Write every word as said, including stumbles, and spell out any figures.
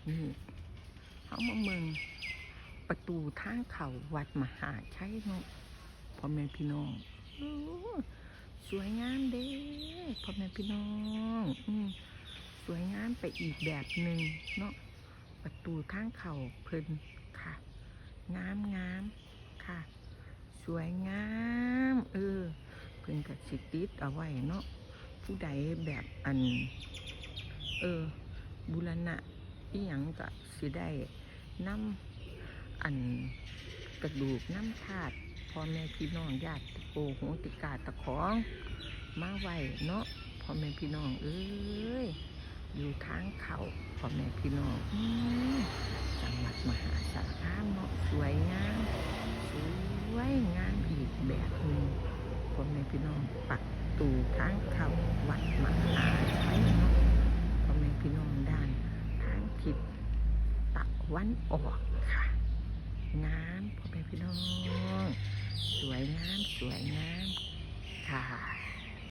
นี่ เฮามาเบิ่งประตูทางเข้าวัดมหาชัยเนาะ พ่อแม่พี่น้อง โอ้ สวยงามเด้ พ่อแม่พี่น้อง อืม สวยงามไปอีกแบบหนึ่งเนาะ ประตูทางเข้าเพิ่นค่ะ งามงามค่ะ สวยงาม เออ เพิ่นก็สิติดเอาไว้เนาะ ผู้ใดแบบอัน เออ บูรณะอิหยังก็สิได้นำอันกระดูกนำธาตุพ่อแม่พี่น้องญาติโกโหติกาตะของมาไว้เนาะ พ่อแม่พี่น้องเอ้ย อยู่ทางเข้า พ่อแม่พี่น้อง อืม จังหวัดมหาสารคามเนาะ สวยงาม สวยงามอีกแบบหนึ่ง พ่อแม่พี่น้อง ประตูทางเข้าวัดมหาชัยเนาะ พ่อแม่พี่น้องด้านทางทิศตะวันออกค่ะ งาม พ่อแม่พี่น้อง สวยงาม สวยงามค่ะ